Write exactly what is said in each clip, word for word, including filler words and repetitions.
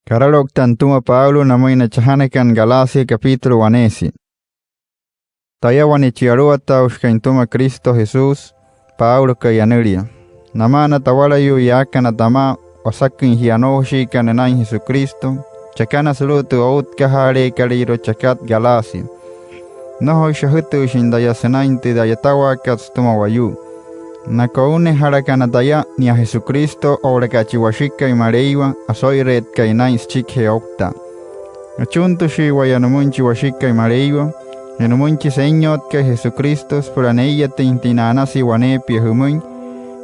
Karaloukta nütüma Pablo namüin na chajanakana Galacia, capítulo waneeshi. Taya, wane chi Aluwataaushikai nütüma Cristo Jesús, Pablokai anülia. Namaa na tawalayuu yaakana tamaa, wasaküin jia anoujashiikana nünain Jesucristo, chakana sulu'u tü outkajaaleekalüirua chakat Galacia. Nnojoishi ajütüüshin taya sünain tü a'yatawaakat sütüma wayuu. Na kounejalakana taya, nia Jesucristo oo'ulaka chi Washikai Maleiwa oso'ire'etkai naa'in süchikijee ouktaa. Achuntüshii waya nümüin chi Washikai Maleiwa je nümüin chi Senyotkai Jesucristo süpüla nee'iyatüinjatüin na'anasia waneepia jümüin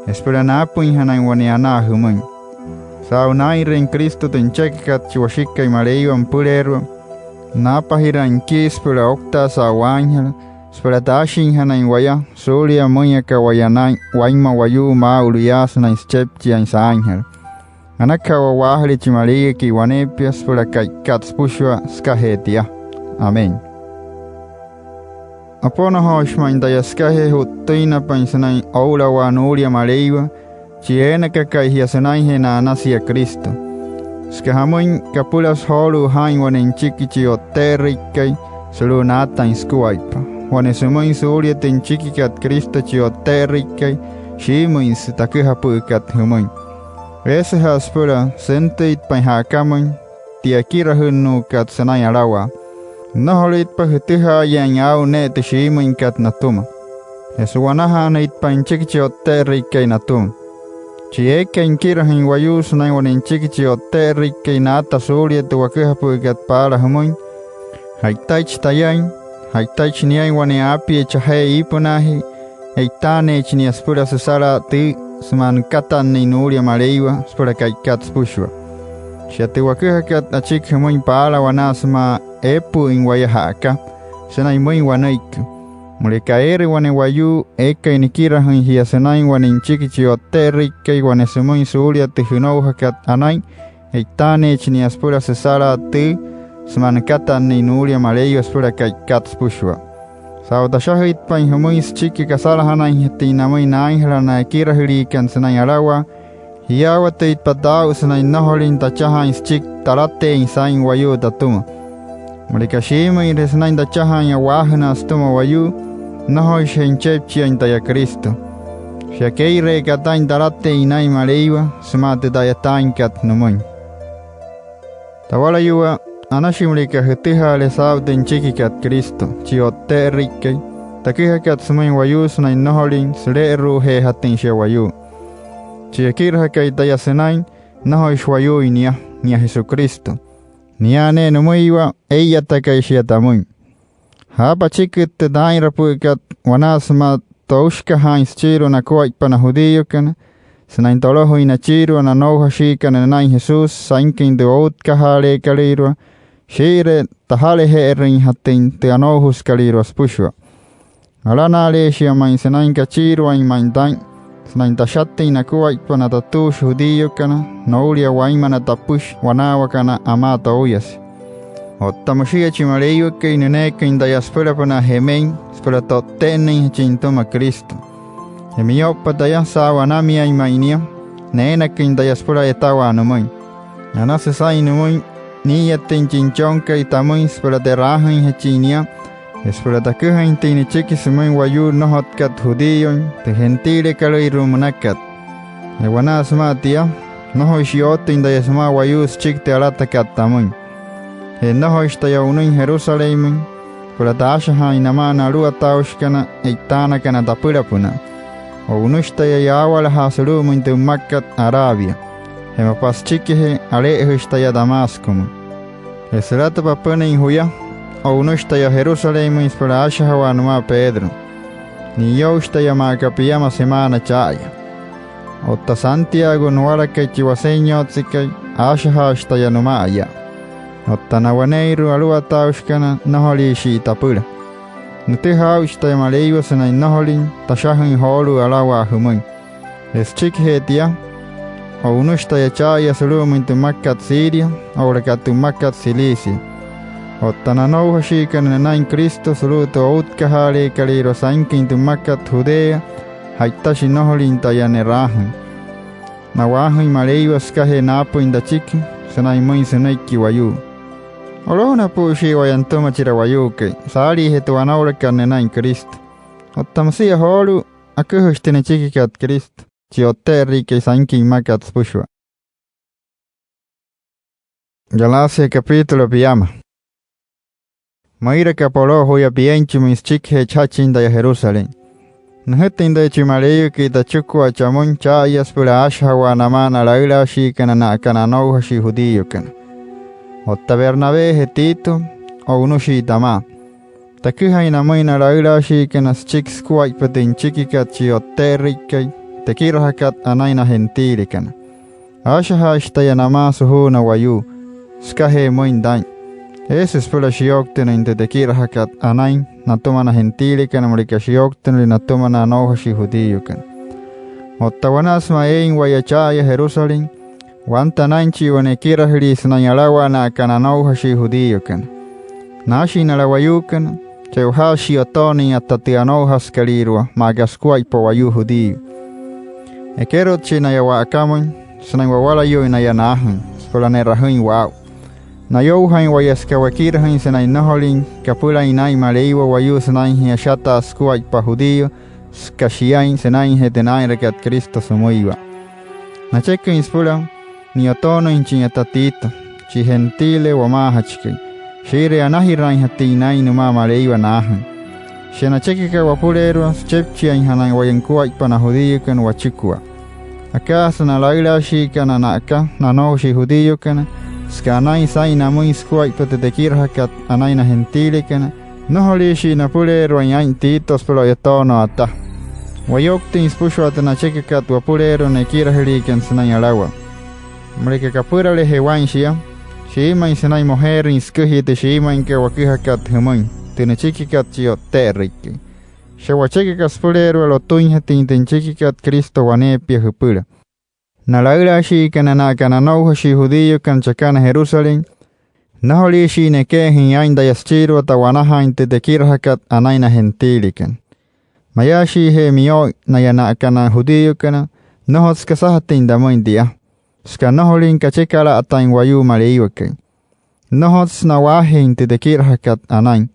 je süpüla naapüinjanain wane anaa jümüin. Saa'u naa'inrüin Cristo tü nüchekakat chi Washikai Maleiwa nüpüleerua, naapajiraain nikii süpüla ouktaasü a'waainjala süpüla taashinjanain waya suulia müin aka waya naa'in wainma wayuu maa'ulu yaa sünain süchepchiain saainjala. Anakaja wa'waajüle chi Maleiwakai waneepia süpüla ka'ikat süpüshua sükajee tia. Amén. Aponajooshi ma'i taya sükajee ju'ttüinapain sünain oo'ulawaa nuulia Maleiwa, chi eenakakai jia sünainjee na'anasia Cristo. Süka jamüin, kapülasü joolu'u jaa'in wane nüchiki chi O'tte'erüikai sulu'u naatain sukuaippa. Wane sümüin suulia tü nüchikikat Cristo chi O'tte'erüikai, shiimüinsü taküjapü'ükat jümüin. Eesüja'a süpüla süntüitpain ja'akamüin tia ekirajünnuukat sünain alawaa. Nnojolüitpa jütüjaayaain aa'u ne'e tü shiimüinkat natüma. Je su'wanajaanüitpain nüchiki chi O'tte'erüikai natüma. Chi eekai nikirajüin wayuu sünain wane nüchiki chi O'tte'erüikai naata suulia tü waküjapü'ükat paala jümüin, ja'itaichi tayain, ja'itaichi niain wane aapiee chajee iipünaajee, e'itaaneechi nia süpüla süsalaa tüü sümaa nükatannüin nuulia Maleiwa süpüla ka'ikat süpüshua. Shia tü waküjakat achiki jümüin paala wanaa sümaa eepü'üin waya ja'aka sünain müin wanüiki: Müleka eere wane wayuu eekai nikirajüin jia sünain wane nüchiki chi O'tte'erüikai wane sümüin suulia tü jünoujakat anain, e'itaaneechi nia süpüla süsalaa tüü sümaa nükatannüin nuulia Maleiwa süpüla ka'ikat süpüshua. Saa'u tashajüitpain jümüin süchiki kasalajanainjatüin namüin naainjala na ekirajüliikana sünain alawaa, jiyaawatüitpa taa'u sünain nnojolüin tachajaain süchiki talateein saa'in wayuu tatüma. Müleka shiimüinre sünain tachajaain a'waajünaa sütüma wayuu, nnojoishije nüchepchiain taya Cristo. Shia kee'ireeka taa'in talateein naa'in Maleiwa sümaa tü ta'yataainkat nümüin. Tawalayuwaa, anashi müleka jütüjaale saa'u tü nüchikikat Cristo chi O'tte'erüikai, taküjakat sümüin wayuu sünain nnojolüin süle'eru'ujeejatüin shia wayuu. Chi ekirajakai taya sünain, nnojoishi wayuuin nia, nia Jesucristo. Nia ne'e nümüiwa ee'iyatakai shia tamüin. Jaapa achikit tü taa'inrapü'ükat wanaa sümaa toushikajaain süchiirua nakuaippa na judíokana sünain tolojüin nachiirua na anoujashiikana nünain Jesús sainküin tü outkajaaleekalüirua shii'iree taja'leje'erüinjatüin tü anoujasükalüirua süpüshua. Alana'aleeshia ma'i sünain kachiiruain ma'i taa'in sünain tashatüin nakuaippa na tatuushi judíokana noulia wainma na tapüshi wanaawakana amaa touyasia. Otta müshia chi Maleiwakai, nüneeküin taya süpülapünaa jemein süpüla to'tte'ennüinjachin nütüma Cristo. Je miyo'upa taya saa'u anamiain ma'i nia, neenaküin taya süpüla a'yatawaa nümüin. Anasü saa'in nümüin nii'iyatüin chi Nüchonkai tamüin süpüla te'raajüinjachin nia je süpüla taküjainjatüin nüchiki sümüin wayuu nnojotkat judíoin tü gentilekalüirua münakat. Je wanaa sümaa tia, nnojoishi yootüin taya sümaa wayuu süchiki tü alatakat tamüin. Je nnojoishi taya o'unüin Jerusalénmüin süpüla taashajaain namaa na aluwataaushikana e'itaanakana tapülapünaa. O'unüshi taya yaawalajaa sulu'umüin tü mmakat Arabia. Je mapa süchikijee, ale'ejüshi taya Damascomüin. Je sülatapa apünüin juya, o'unüshi taya Jerusalénmüin süpüla aashajawaa nümaa Pedro. Ni'iyo'ushi taya maa aka piama semaana cha'aya. Otta Santiago, nuwalakai chi Wasenyotsekai, aashajaashi taya nüma'aya. Otta na waneeirua aluwataaushikana, nnojoliishii tapüla. Nütüjaa aa'uchi taya Maleiwa sünain nnojolin tashajüin joolu'u alawaa jümüin. Je süchikijee tia, o'unüshi taya cha'aya sulu'umüin tü mmakat Siria oo'ulaka tü mmakat Cilicia. Otta na anoujashiikana nünain Cristo sulu'u tü outkajaaleekalüirua sainküin tü mmakat Judea, ja'itashi nnojolin taya ne'raajüin. Na'waajüin Maleiwa sükajee naapüin tachiki sünain müin sünüiki wayuu. Olojunapü'üshii waya nütüma chira wayuukai saaliijee tü wanoulakat nünain Cristo. Otta müsia joolu'u, aküjüshi tü nüchikikat Cristo, chi O'tte'erüikai, sainküin mmakat süpüshua. Galacia capítulo piama. Müiraka poloo juya pienchimüin süchikijee chajachin taya Jerusalén. Nüjütüin taya chi Maleiwakai tachikua chamüin cha'aya süpüla aashajawaa namaa na laülaashiikana na'aka na anoujashii judíokana. Otta Bernabé je Tito, o'unüshii tamaa. Taküjain namüin na laülaashiikana süchiki sukuaippa tü nüchikikat chi O'tte'erüikai tekirajakat anain na gentilekana. Aashajaashi taya namaa sujuuna wayuu, sükajee müin taa'in. Eesü süpüla shiyouktünüin tü tekirajakat anain natüma na gentilekana müleka shiyouktünüle natüma na anoujashii judíokana. Otta wanaa sümaa eein waya cha'aya Jerusalén, wanta anainchii wane ekirajülii sünain alawaa na'aka na anoujashii judíokana. Naashin nala wayuukana, che'ojaashii shi'yotoonüin ata tü anoujasükalüirua maa aka sukuaippa wayuu judío. Ekerotshii naya wa'akamüin sünain wawalayuuin naya naajüin süpüla ne'rajüin waa'u. Nayoujain waya süka wekirajüin sünain nnojolin kapülain naa'in Maleiwa wayuu sünainjee ashataa sukuaippa judío, süka shiain sünainjee tü naa'inrakat Cristo sümüiwa. Nacheküin süpüla ni'yotoonüinjachin ata Tito, chi gentile wamaajachikai, shii'iree anajiraainjatüin naa'in nümaa Maleiwa naajüin. Shia nachekaka wapüleerua süchepchiainjanain waya nukuaippa na judíokana wachikua. Akaajasa na laülaashiikana na'aka na anoujashii judíokana, süka anain saa'in namüin sukuaippa tü tekirajakat anain na gentilekana, nnojoliishii napüleeruain aa'in Tito süpüla o'yotoonoo ata. Wayouktüin süpüshua tü nachekakat wapüleerua na ekirajüliikana sünain alawaa. Müleka kapüraleje waa'in shia, shiimüin sünain mojeerüin süküjia tü shiimüinkat waküjakat jümüin, tü nüchikikat chi O'tte'erüikai. Shia wachekaka süpüleerua lotüinjatüin tü nüchikikat Cristo waneepia jüpüla. Na laülaashiikana na'aka na anoujashii judíokana chakana Jerusalén, nnojoliishii neke'ejüin aa'in taya süchiirua ta'wanajaain tü tekirajakat anain na gentilekana. Mayaashiije miyo'uin naya na'aka na judíokana, nnojotsü kasajatüin tamüin tia, süka nnojolüin kachekala'atain wayuu Maleiwakai. Nnojotsü na'waajeein tü tekirajakat anain,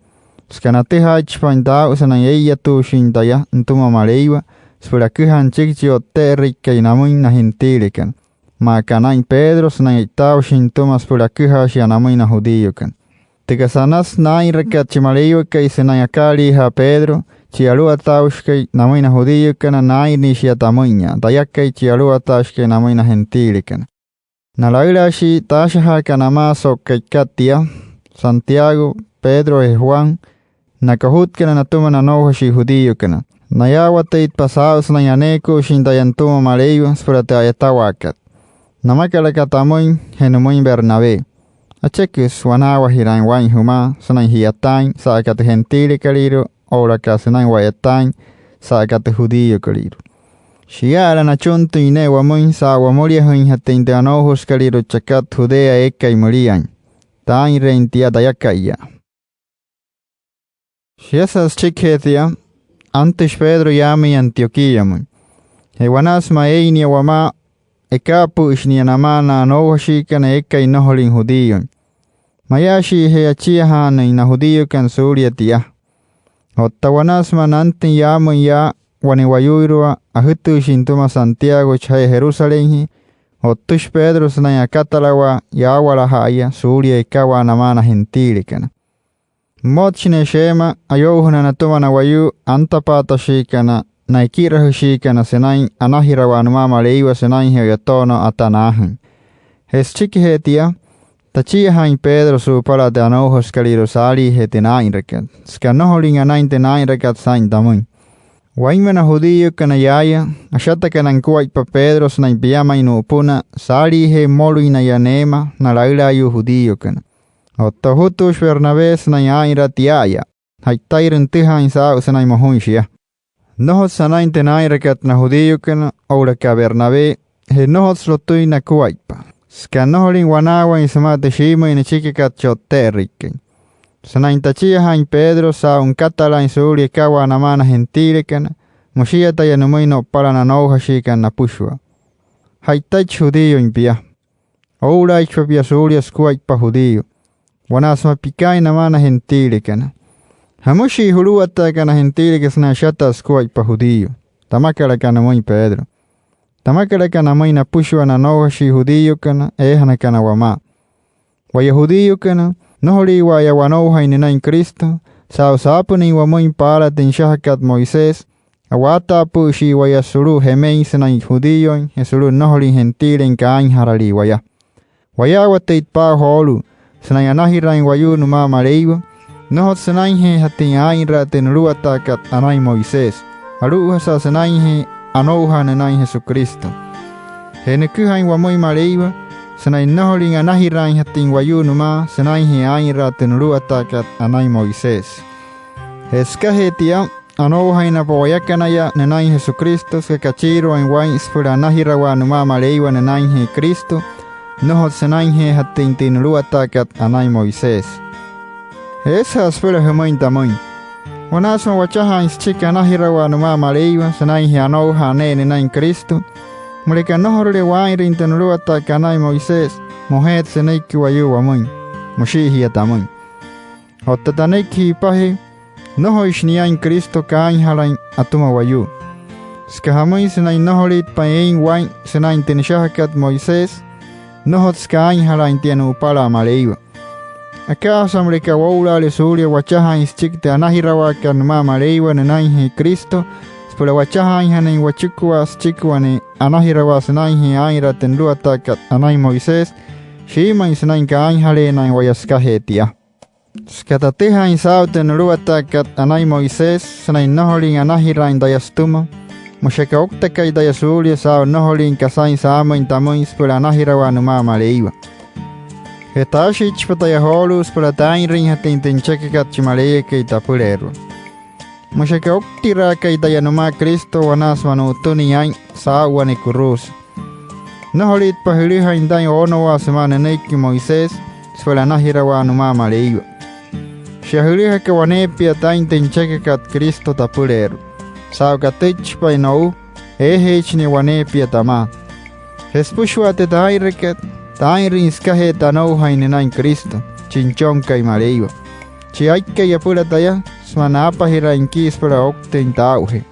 süka natüjaaichipain taa'u sünain ee'iyatuushin taya nütüma Maleiwa süpüla aküjaa nüchiki chi O'tte'erüikai namüin na gentilekana, maa aka naa'in Pedro sünain e'itaaushin nütüma süpüla aküjaa shia namüin na judíokana. Tü kasa anasü naa'inrakat chi Maleiwakai sünain akaaliijaa Pedro, chi aluwataaushikai namüin na judíokana, naa'inrüin shia tamü'inya tayakai, chi aluwataashikai namüin na gentilekana. Na laülaashii taashajaakana namaa so'u ka'ikat tia, Santiago, Pedro je Juan, na kojutkana natüma na anoujashii judíokana, nayaawatüitpa saa'u sünain aneekuushin taya nütüma Maleiwa süpüla tü a'yatawaakat. Namakalaka tamüin je nümüin Bernabé: Acheküsü wanaawajiraain waa'in jümaa sünain ji'yataain sa'aka tü gentilekalüirua oo'ulaka sünain wa'yataain sa'aka tü judíokalüirua. Shia'ala nachuntüin ne'e wamüin saa'u wamüliajüinjatüin tü anoujasükalüirua chakat Judea eekai müliain. Taa'inreein tia tayaka'iya. Shiasa süchikijee tia, antüshi Pedro yaamüin Antioquíamüin. Je wanaa sümaa eein nia wamaa, ekaapü'üshi nia namaa na anoujashiikana eekai nnojolüin judíoin. Mayaashiije achiajaanüin na judíokana suulia tia. Otta wanaa sümaa nantüin yaamüin yaa wane wayuuirua ajütüüshin nütüma Santiago chaja'a Jerusalénjee, o'ttüshi Pedro sünain akatalawaa yaawalaja'aya suulia ekawaa namaa na gentilekana. Mmotshi ne'e sheema ayoujünaa natüma na wayuu antapaatashiikana na ekirajüshiikana sünain anajirawaa nümaa Maleiwa sünainjee o'yotoonoo ata naajüin. Je süchikijee tia, tachiajaain Pedro su'upala tü anoujasükalüirua saaliijee tü naa'inrakat, süka nnojolüin anain tü naa'inrakat saa'in tamüin. Wainma na judíokana yaaya, ashatakana nukuaippa Pedro sünain piamain nu'upünaa saaliijee mmolüin naya neema na laülaayuu judíokana. Otta ojutüshi Bernabé sünain aa'inraa tia'aya, ja'itairü nütüjaain saa'u sünain mojuin shia. Nnojotsü anain tü naa'inrakat na judíokana oo'ulaka Bernabé, je nnojotsü lotüin nakuaippa, süka nnojolüin wanaawain sümaa tü shiimüin nüchikikat chi O'tte'erüikai. Sünain tachiajaain Pedro saa'u nükatalaain suulia ekawaa namaa na gentilekana, müshia taya nümüin no'upala na anoujashiikana napüshua: Ja'itaichi judíoin pia. oo'ulaaitpa pia suulia sukuaippa judío wanaa sümaa pikaain namaa na gentilekana. ¿Jamüshii juluwataaka na gentilekana sünain ashataa sukuaippa judío? Tamakalaka nümüin Pedro. Tamakalaka namüin napüshua na anoujashii judíokana eejanakana wamaa. Waya judíokana, nnojoliiwa'aya wanoujain nünain Cristo saa'u saapünüin wamüin paala tü nüshajakat Moisés. A'waataapü'üshii waya sulu'u jemein sünain judíoin je sulu'u nnojolin gentilein kaainjaralii waya. Wayaawatüitpa aa'u joolu'u sünain anajiraain wayuu nümaa Maleiwa. Nnojotsü sünainjeejatüin aa'inraa tü nuluwataakat anain Moisés, alu'ujasa sünainjee anoujaa nünain Jesucristo. Je nüküjain wamüin Maleiwa sünain nnojolin anajiraainjatüin wayuu nümaa sünainjee aa'inraa tü nuluwataakat anain Moisés. Je sükajee tia, anoujainapa wayakanaya nünain Jesucristo süka kachiiruain waa'in süpüla anajirawaa nümaa Maleiwa nünainjee Cristo. Nnojotsü sünainjeejatüin tü nuluwataakat anain Moisés. Eesüja'a süpüla jümüin tamüin: Wanaa sümaa wachajaain süchiki anajirawaa nümaa Maleiwa sünainjee anoujaa ne'e nünain Cristo, müleka nnojorule waa'inrüin tü nuluwataakat anain Moisés, mojeetsü nünüiki wayuu wamüin. Müshii jia tamüin. Otta tanüiki ji'ipajee, nnojoishi niain Cristo kaainjalain atüma wayuu. Süka jamüin, sünain nnojolüitpain eein waa'in sünain tü nüshajakat Moisés, nnojotsü kaainjalaain tia nu'upala Maleiwa. Akaajasa müleka woo'ulaale suulia wachajaain süchiki tü anajirawaakat nümaa Maleiwa nünainjee Cristo süpüla wachajaainjanain wachikua süchiki wane anajirawaa sünainjee aa'inraa tü nuluwataakat anain Moisés, shiimüin sünain kaainjaleenain waya sükajee tia. Süka tatüjaain saa'u tü nuluwataakat anain Moisés sünain nnojolin anajiraain taya sütüma, müshi aka ouktakai taya suulia saa'u nnojolin kasain saamüin tamüin süpüla anajirawaa nümaa Maleiwa. Je taashiichipa taya joolu'u süpüla taa'inrüinjatüin tü nüchekakat chi Maleiwakai tapüleerua. Müshi aka ouktiraakai taya nümaa Cristo wanaa sümaa nu'utünüin aa'in saa'u wane kuruusa. Nnojolüitpa jülüjain taa'in oonowaa sümaa nünüiki Moisés süpüla anajirawaa nümaa Maleiwa. Shia jülüjaka waneepia taa'in tü nüchekakat Cristo tapüleerua. Saa'u katüichipain no'u, eejeeichi nia waneepia tamaa. Je süpüshua tü taa'inrakat, taa'inrüin sükajee tanoujain nünain Cristo, chi Nüchonkai Maleiwa, chi aikai apüla taya sümaa naapajiraain nikii süpüla ouktüin taa'ujee.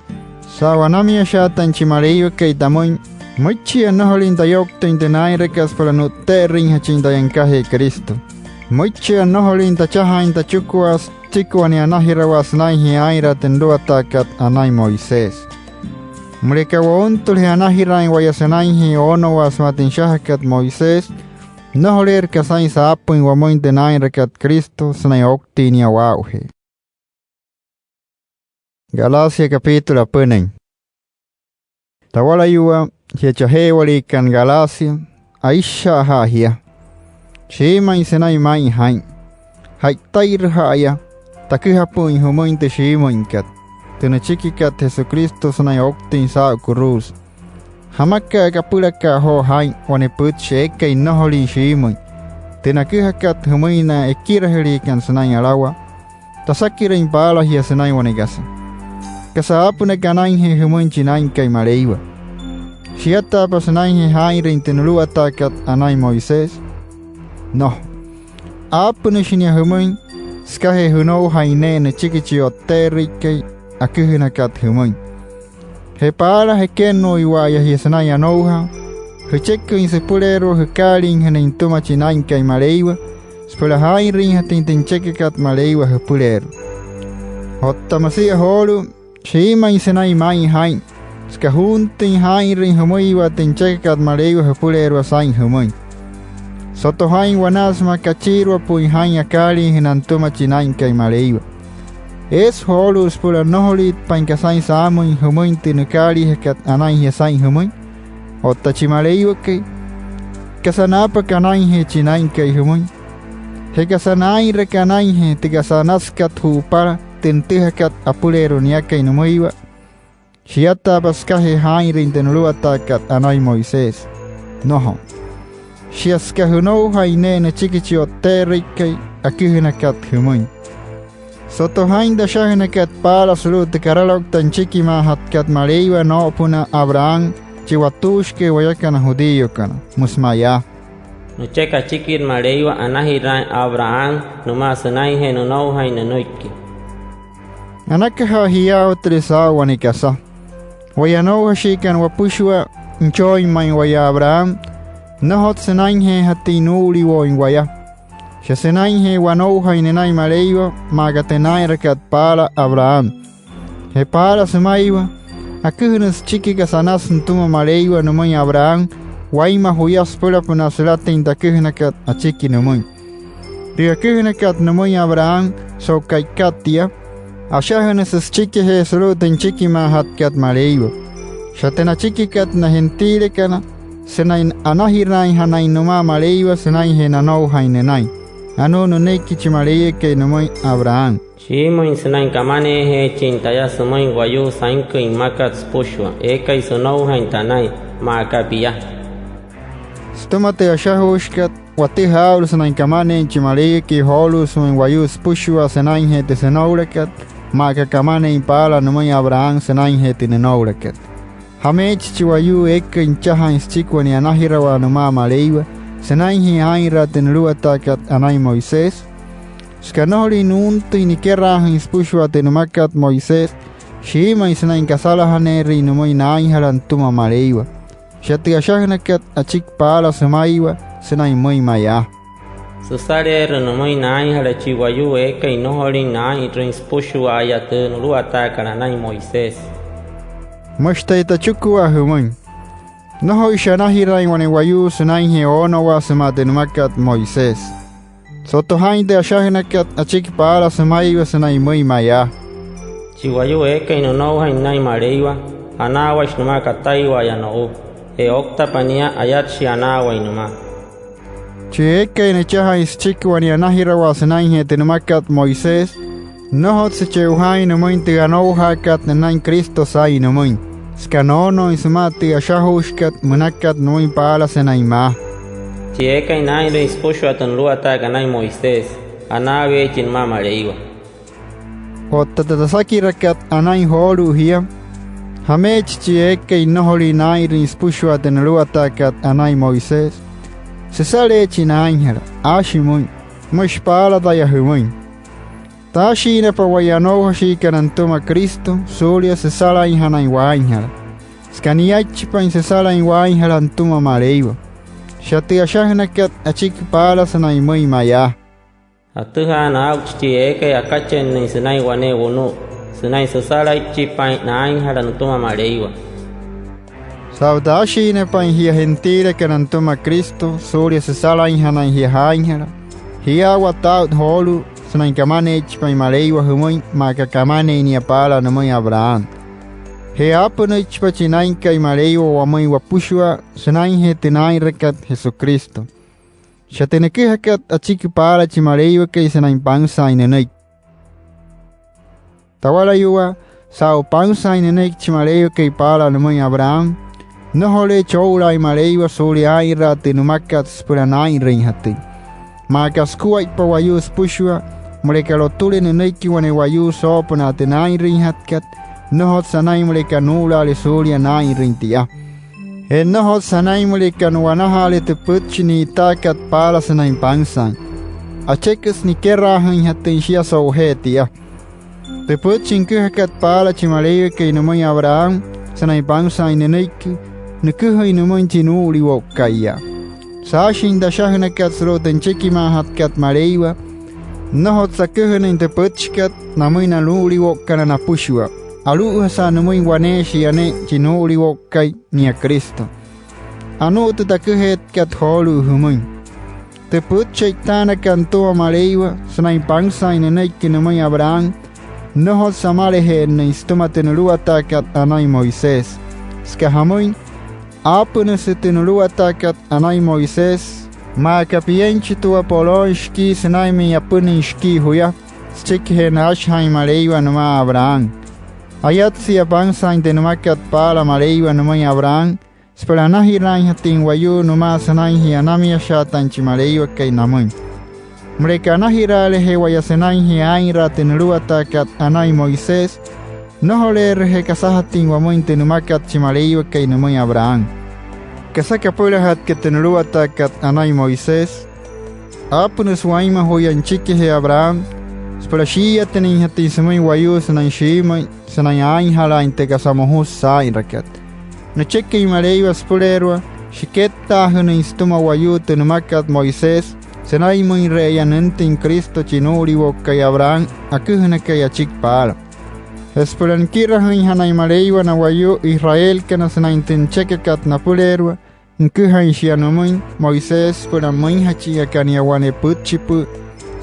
Saa'u anamiashaatain chi Maleiwakai tamüin, müichia nnojolüin tayouktüin tü naa'inrakat süpüla nu'tte'erüinjachin taya nükajee Cristo. Müichia nnojolüin tachajaain tachikua süchiki wane anajirawaa sünainjee aa'inraa tü nuluwataakat anain Moisés. Müleka wountüle anajiraain waya sünainjee oonowaa sümaa tü nüshajakat Moisés, nnojoleerü kasain saapüin wamüin tü naa'inrakat Cristo sünain ouktüin nia waa'ujee. Galacia capítulo apünüin. Tawalayuwaa, jia chaje'ewaliikana Galacia, aisha'ajaa jia. Shiimüin sünain ma'i jaa'in. Ja'itairüja'aya taküjapü'üin jümüin tü shiimüinkat, tü nüchikikat Jesucristo sünain ouktüin saa'u kuruusa. ¿Jamaka'a kapülaka'a joo jaa'in wane pütchi eekai nnojolin shiimüin, tü naküjakat jümüin na ekirajüliikana sünain alawaa? Tasakirüin paala jia sünain wane kasa. ¿Kasa aapünaka anainjee jümüin chi Naa'inkai Maleiwa? ¿Shiataapa sünainjee jaa'inrüin tü nuluwataakat anain Moisés? Nnojo. Aapünüshi nia jümüin sükajee jünoujain ne'e nüchiki chi O'tte'erüikai aküjünakat jümüin. Je paala jekennu'uiwa'aya jia sünain anoujaa, jücheküin süpüleerua jükaaliijünüin nütüma chi Naa'inkai Maleiwa süpüla jaa'inrüinjatüin tü nüchekakat Maleiwa jüpüleerua. Otta müsia joolu'u, shiimüin sünain ma'i jaa'in süka juuntüin jaa'inrüin jümüiwa tü nüchekakat Maleiwa jüpüleerua saa'in jümüin. Soto jaa'in wanaa sümaa kachiiruapü'üin jaa'in akaaliijünaa nütüma chi Naa'inkai Maleiwa. Eesü joolu'u süpüla nnojolüitpain kasain saamüin jümüin tü nükaaliijakat anain jia saa'in jümüin. Otta chi Maleiwakai, ¿kasa naapaka anainjee chi Naa'inkai jümüin? Je ¿kasa naa'inraka anainjee tü kasa anasükat ju'upala tü nütüjakat apüleerua niakai nümüiwa? ¿Shiataapa sükajee jaa'inrüin tü nuluwataakat anain Moisés? Nnojo. Shia süka jünoujain ne'e nüchiki chi O'tte'erüikai aküjünakat jümüin. Soto jaa'in tü ashajünakat paala sulu'u tü karaloukta nüchikimaajatkat Maleiwa noo'opünaa Abraham, chi watuushikai wayakana judíokana. Müsü mayaa: Nücheka achikit Maleiwa anajiraain Abraham nümaa sünainjee nünoujain nünüiki. Anakaja jia aa'u türa saa'u wane kasa. Waya anoujashiikana wapüshua nüchooin ma'i waya Abraham, nnojotsü sünainjeejatüin nuu'uliwo'uin waya. Shia sünainjee wanoujain nünain Maleiwa maa aka tü naa'inrakat paala Abraham. Je paala sümaiwa, aküjünüsü süchiki kasa anasü nütüma Maleiwa nümüin Abraham wainma juya süpülapünaa sülatüin tü aküjünakat achiki nümüin. Tü aküjünakat nümüin Abraham so'u ka'ikat tia, ashajünüsü süchikijee sulu'u tü nüchikimaajatkat Maleiwa. Shia tü nachikikat na gentilekana sünain anajiraainjanain nümaa Maleiwa sünainjee nanoujain nünain. Anuu nünüiki chi Maleiwakai nümüin Abraham. Shiimüin sünain kamaneejeechin taya sümüin wayuu sainküin mmakat süpüshua eekai sünoujain tanain, maa aka pia. Sütüma tü ashajuushikat, watüjaa aa'ulu sünain kamaneein chi Maleiwakai joolu'u sümüin wayuu süpüshua sünainjee tü sünoulakat, maa aka kamaneein paala nümüin Abraham sünainjee tü nünoulakat. ¿Jameechi chi wayuu eekai nüchajaain süchiki wane anajirawaa nümaa Maleiwa sünainjee aa'inraa tü nuluwataakat anain Moisés? Süka nnojolüin nuuntüin nikeraajüin süpüshua tü nümakat Moisés, shiimüin sünain kasalajaneerüin nümüin naainjala nütüma Maleiwa. Shia tü ashajünakat achiki paala sümaiwa sünain müin mayaa: Süsaleerü nümüin naainjala chi wayuu eekai nnojolin naa'inrüin süpüshua'aya tü nuluwataakat anain Moisés. Müshi taya tachikua jümüin: Nnojoishi anajiraain wane wayuu sünainjee oonowaa sümaa tü nümakat Moisés. Soto jaa'in tü ashajünakat achiki paala sümaiwa sünain müin mayaa: Chi wayuu eekai nünoujain nünain Maleiwa, anaawashi nümaa kataiwa'aya no'u. Je ouktapa nia, ayatshia anaawain nümaa. Chi eekai nüchajaain süchiki wane anajirawaa sünainjee tü nümakat Moisés, nnojotsü che'ojaain nümüin tü anoujaakat nünain Cristo saa'in nümüin, süka noonooin sümaa tü ashajuushikat münakat nümüin paala sünain maa: Chi eekai naa'inrüin süpüshua tü nuluwataakat anain Moisés, anaaweechi nümaa Maleiwa. Otta tü tasakirakat anain joolu'u jia: ¿Jameechi chi eekai nnojolin naa'inrüin süpüshua tü nuluwataakat anain Moisés? Süsaleechi naainjala, aashi müin. Müshi paala taya jümüin: Taashiinapa waya anoujashiikana nütüma Cristo suulia süsalainjanain waainjala, süka niaichipain süsalain waainjala nütüma Maleiwa. Shia tü ashajünakat achiki paala sünain müin mayaa: Atüjaana aa'uchi chi eekai akachennüin sünain wane wunu'u sünain süsalaichipain naainjala nütüma Maleiwa. Saa'u taashiinapain jia gentilekana nütüma Cristo suulia süsalainjanain jia jaainjala, jiyaawata aa'ut joolu'u sünain kamaneeichipain Maleiwa jümüin maa aka kamaneein nia paala nümüin Abraham. Je aapünüichipa chi Naa'inkai Maleiwa wamüin wapüshua sünainjee tü naa'inrakat Jesucristo. Shia tü nüküjakat achiki paala chi Maleiwakai sünain pansaain nünüiki. Tawalayuwaa, saa'u pansaain nünüiki chi Maleiwakai paala nümüin Abraham, nnojoleechi oo'ulaain Maleiwa suulia aa'inraa tü nümakat süpüla naa'inrüinjatüin. Maa aka sukuaippa wayuu süpüshua, müleka lotüle nünüiki wane wayuu soo'opünaa tü naa'inrüinjatkat, nnojotsü anain müleka nuu'ulaale suulia naa'inrüin tia. Je nnojotsü anain müleka nu'wanajaale tü pütchi ni'itaakat paala sünain pansaain. Acheküsü nikeraajüinjatüin shia so'ujee tia. Tü pütchi nüküjakat paala chi Maleiwakai nümüin Abraham sünain pansaain nünüiki, nüküjain nümüin chi nuu'uliwo'uka'iya. Saashin tü ashajünakat sulu'u tü nüchikimaajatkat Maleiwa, nnojotsü aküjünüin tü pütchikat namüin na nuu'uliwo'ukana napüshua. Alu'ujasa nümüin waneeshia ne'e chi nuu'uliwo'ukai, nia Cristo. Anuu tü taküjeetkat joolu'u jümüin: Tü pütchi e'itaanakat nütüma Maleiwa sünain pansaain nünüiki nümüin Abraham, nnojotsü amalaje'ennüin sütüma tü nuluwataakat anain Moisés. Süka jamüin, aapünüsü tü nuluwataakat anain Moisés maa aka pienchitua polooin shikii sünainmüin apünüin shikii juya süchikijee naashajaain Maleiwa nümaa Abraham. Ayatsia pansaain tü nümakat paala Maleiwa nümüin Abraham süpüla anajiraainjatüin wayuu nümaa sünainjee anamiashaatain chi Maleiwakai namüin. Müleka anajiraaleje waya sünainjee aa'inraa tü nuluwataakat anain Moisés, nnojoleerüje kasajatüin wamüin tü nümakat chi Maleiwakai nümüin Abraham. ¿Kasa kapülajatkat tü nuluwataakat anain Moisés? Aapünüsü wainma juya nüchikijee Abraham süpüla shii'iyatünüinjatüin sümüin wayuu sünain shiimüin sünain aainjalaain tü kasa mojusü saa'inrakat. Nücheküin Maleiwa süpüleerua shikettaajünüin sütüma wayuu tü nümakat Moisés sünainmüinre'eya nüntüin Cristo chi nuu'uliwo'ukai Abraham aküjünakai achiki paala. Je süpüla nikirajüinjanain Maleiwa na wayuu israelkana sünain tü nüchekakat napüleerua, nüküjain shia nümüin Moisés süpüla müinjachin aka nia wane pütchipü'ü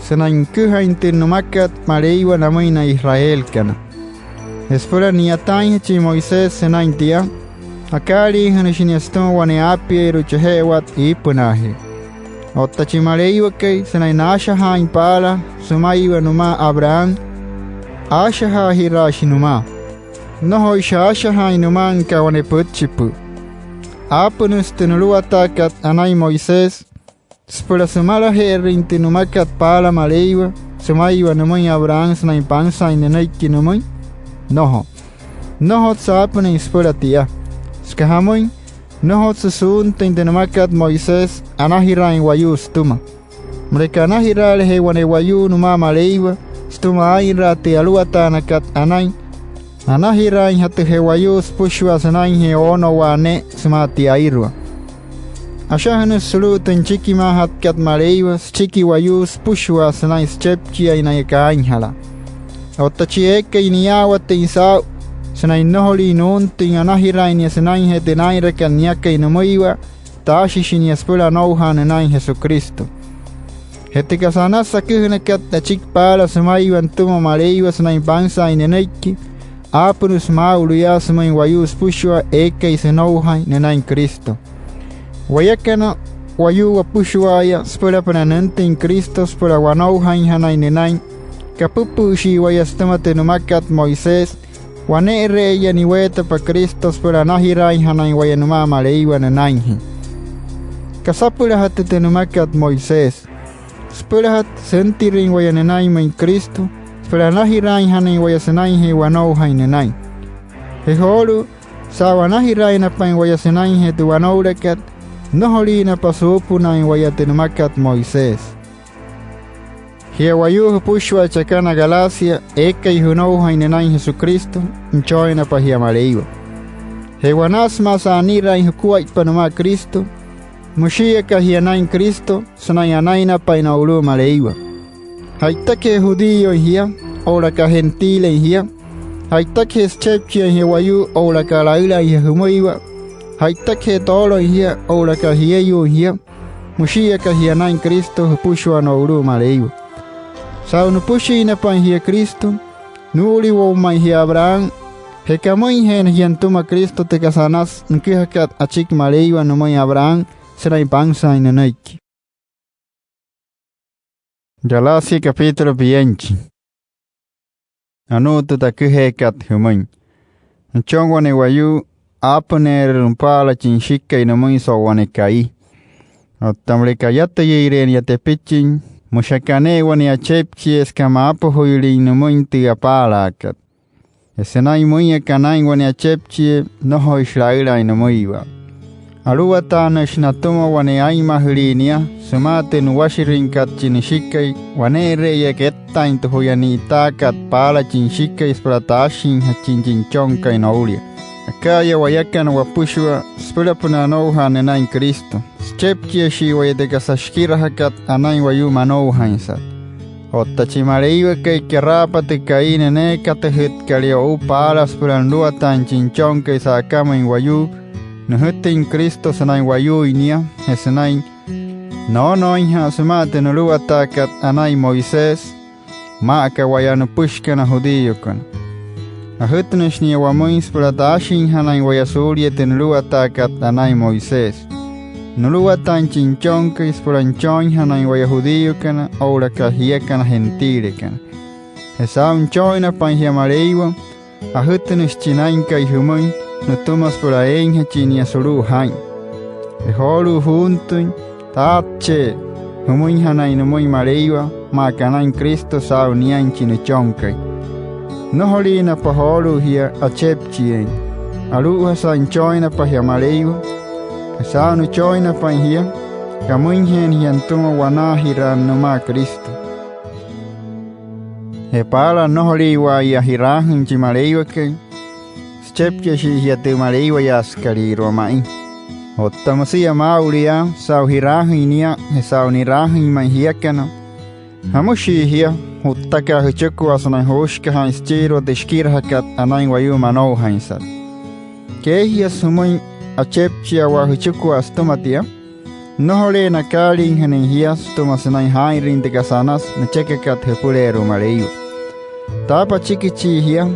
sünain nüküjain tü nümakat Maleiwa namüin na israelkana. Je süpüla ni'yataainjachin Moisés sünain tia, akaaliijünüshi nia sütüma wane aapieerua chaje'ewat iipünaajee. Otta chi Maleiwakai, sünain naashajaain paala sümaiwa nümaa Abraham, aashajaajiraashi nümaa. Nnojoishi aashajaain nümaa nüka wane pütchipü'ü. Aapünüsü tü nuluwataakat anain Moisés süpüla sümalaje'erüin tü nümakat paala Maleiwa sümaiwa nümüin Abraham sünain pansaain nünüiki nümüin. Nnojo. Nnojotsü aapünüin süpüla tia. Süka jamüin, nnojotsü suuntüin tü nümakat Moisés anajiraain wayuu sütüma. Müleka anajiraaleje wane wayuu nümaa Maleiwa sütüma aa'inraa tü aluwataanakat anain, anajiraainjatüje wayuu süpüshua sünainjee oonowaa ne'e sümaa tiairua. Ashajünüsü sulu'u tü nüchikimaajatkat Maleiwa süchiki wayuu süpüshua sünain süchepchiain naya kaainjalaa. Otta chi eekai niyaawatüin saa'u sünain nnojolin nuuntüin anajiraain nia sünainjee tü naa'inrakat niakai nümüiwa, taashishi nia süpüla anoujaa nünain Jesucristo. Je tü kasa anasü aküjünakat achiki paala sümaiwa nütüma Maleiwa sünain pansaain nünüiki, aapünüsü maa'ulu yaa sümüin wayuu süpüshua eekai sünoujain nünain Cristo. Wayakana wayuu wapüshua'aya süpülapünaa nüntüin Cristo süpüla wanoujainjanain nünain, kapüpü'üshii waya sütüma tü nümakat Moisés, wane'ere'eya niweetapa Cristo süpüla anajiraainjanain waya nümaa Maleiwa nünainjee. ¿Kasapülajatü tü nümakat Moisés? Süpülajatü süntirüin waya nünainmüin Cristo süpüla anajiraainjanain waya sünainjee wanoujain nünain. Je joolu'u, saa'u anajiraainapain waya sünainjee tü wanoulakat, nnojoliinapa suupünaain waya tü nümakat Moisés. Jia wayuu jüpüshua chakana Galacia eekai jünoujain nünain Jesucristo, nüchooinapa jia Maleiwa. Je wanaa sümaa sa'aniraain jukuaippa nümaa Cristo, müshii aka jia naa'in Cristo sünain anainapain no'ulu'u Maleiwa. Ja'itakajee judíoin jia oo'ulaka gentilein jia, ja'itakajee süchepchiain jia wayuu oo'ulaka laülaain jia jümüiwa, ja'itakajee tooloin jia oo'ulaka jieyuuin jia, müshii aka jia naa'in Cristo jüpüshua no'ulu'u Maleiwa. Saa'u nüpüshiinapain jia Cristo, nuu'uliwo'u ma'i jia Abraham. Je kamüinjeena jia nütüma Cristo tü kasa anasü nüküjakat achiki Maleiwa nümüin Abraham sünain pansaain nünüiki. Galacia capítulo pienchi. Anuu tü taküjeekat jümüin. Nüchon wane wayuu, aapüneerü nüpaala chi nüshikai nümüin so'u wane ka'i. Otta müleka ayatüyüire'e nia tepichin, müshi aka ne'e wane achepchiee süka maapajüyülin nümüin tü apaalaakat. Je sünain müin aka naa'in wane achepchiee, nnojoishi laülaain nümüiwa. Aluwataanüshi natüma wane aa'inmajülii nia sümaa tü nuwashirüinkat chi nüshikai, wane'ere'eya kettaain tü juya ni'itaakat paala chi nüshikai süpüla taashinjachin chi Nüchonkai noulia. Aka'aya wayakana wapüshua süpülapünaa anoujaa nünain Cristo, süchepchiashii waya tü kasa shikirajakat anain wayuu manoujainsat. Otta chi Maleiwakai, keraapa tü ka'i nüneekatüjütkalia o'u paala süpüla nuluwataain chi Nüchonkai sa'akamüin wayuu, nüjütüin Cristo sünain wayuuin nia, je sünain noonooinja'a sümaa tü nuluwataakat anain Moisés, maa aka waya nüpüshikana judíokana. Ajütünüshi nia wamüin süpüla taashinjanain waya suulia tü nuluwataakat anain Moisés. Nuluwataain chi Nüchonkai süpüla nüchooinjanain waya judíokana oo'ulaka jiakana gentilekana. Je saa'u nüchooinapain jia Maleiwa, ajütünüshi chi Naa'inkai jümüin nütüma süpüla eeinjachin nia sulu'u jaa'in. Je joolu'u juuntüin, taatchee jümüinjanain nümüin Maleiwa maa aka naa'in Cristo saa'u niain chi Nüchonkai. Nnojoliinapa joolu'u jia achepchieein. Alu'ujasa nüchooinapa jia Maleiwa, Je saa'u nüchooinapain jia, kamüinjeena jia nütüma wanaajiraain nümaa Cristo. Je paala nnojoliiwa'aya ji'raajüin chi Maleiwakai, süchepchiashii jia tü maleiwayaasükalüirua ma'i. Otta müsia maa'ulu yaa, saa'u ji'raajüin nia je saa'u ni'raajüin ma'i jiakana, ¿jamüshii jia ju'ttaka jüchikua sünain juushikajaain süchiirua tü shikirajakat anain wayuu manoujainsat? ¿Keejiasü jümüin achepchiawaa jüchikua sütüma tia? Nnojoleena akaaliijünüin jia sütüma sünain jaa'inrüin tü kasa anasü nüchekakat jüpüleerua Maleiwa. Taapa achikichii jia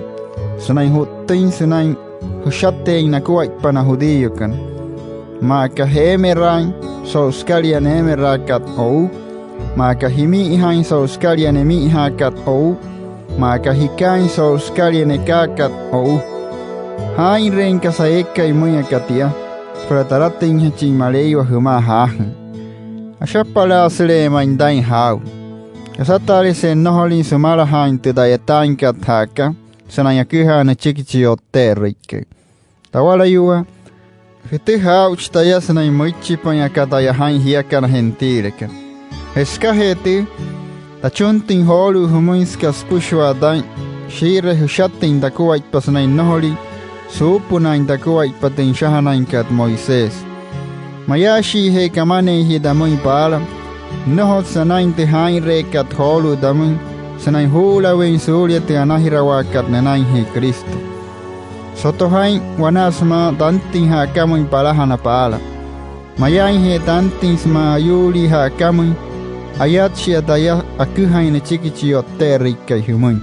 sünain ju'ttüin sünain jüshateein nakuaippa na judíokana, maa aka jeemeraain so'u sükalia neemeraakat o'u, maa aka jimi'ijaain so'u sükalia nemi'ijaakat o'u, maa aka jikaain so'u sükalia nekaakat o'u. Jaa'inreein kasa eekai müin aka tia süpüla talatüinjachin Maleiwa jümaa jaajüin. Ashapalaasüle'e ma'i taa'in jaa'u. Kasataalejese nnojolin sümalajaain tü ta'yataainkat ja'aka sünain aküjaa nüchiki chi O'tte'erüikai. Tawalayuwaa, jütüjaa aa'uchi taya sünain müichipain aka taya jaa'in jiakana gentilekana. Je sükajee tüü, tachuntüin joolu'u jümüin süka süpüshua taa'in shii'iree jüshatüin takuaippa sünain nnojolin suupünaain takuaippa tü nüshajanainkat Moisés. Mayaashiije kamaneein jia tamüin paala, nnojotsü anain tü jaa'inreekat joolu'u tamüin sünain juu'ulaweein suulia tü anajirawaakat nünainjee Cristo. Soto jaa'in wanaa sümaa tantüin ja'akamüin palajana paala. Mayaainje tantüin sümaa ayuulii ja'akamüin, ayatshia taya aküjain nüchiki chi O'tte'erüikai jümüin.